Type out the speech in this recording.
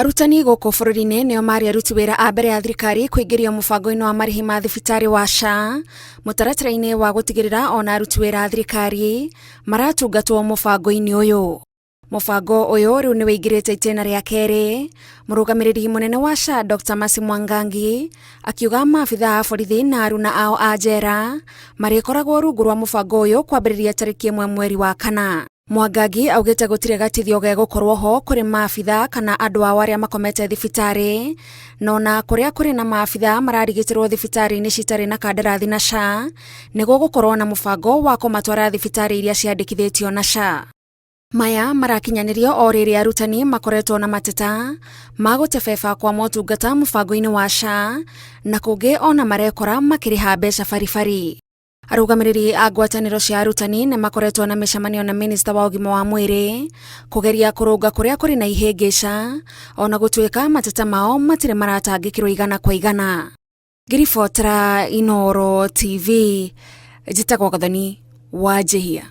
Arutani gũkũ bũrũri-inĩ nĩo marĩ aruti wĩra a mbere a thirikari kũingĩrio mũbango-inĩ wa marĩhi ma thibitarĩ wa SHA, mũtaratara-inĩ wa gũtigĩrĩra ona aruti wĩra a thirikari maratungatwo mũbango-inĩ ũyũ. Mũbango ũyũ rĩu nĩ wĩingĩrĩte itĩna rĩa kerĩ. Mũrũgamĩrĩri mũnene wa SHA Dr. Mercy Mwangangi akiuga maabitha a borithi na aruna ao a njera marĩkoragwo rungu rwa mũbango ũyũ kwambĩrĩria tarĩki 1 mweri wa 4. Mwangangi augĩte gũtirĩ gatithio gegũkorwo ho kũrĩ maabitha kana andũ ao arĩa makomete thibitarĩ, na ona kũrĩa kũrĩ na maabitha mararigitĩrwo thibitarĩ-inĩ citarĩ na kandarathi na SHA, nĩ gũgũkorwo na mũbango wa kũmatwara thibitarĩ iria ciandĩkithĩtio na SHA. Maya marakinyanĩrio o rĩrĩa arutani makoretwo na mateta ma gũtebeba kwa motungata mũbango-inĩ wa SHA, na kũngĩ ona marekora makĩrĩha mbeca baribari. Arũgamĩrĩri a ngwatanĩro cia arutani nĩ makoretwo na mĩcemanio na minista wa ũgima wa mwĩrĩ kũgeria kũrũnga kũrĩa kũrĩ na ihĩngĩca, ona gũtuĩka mateta mao matirĩ maratangĩkĩrwo igana kwa igana. Ngĩribotera Inooro TV, njĩtagwo Gathoni wa Njĩhia.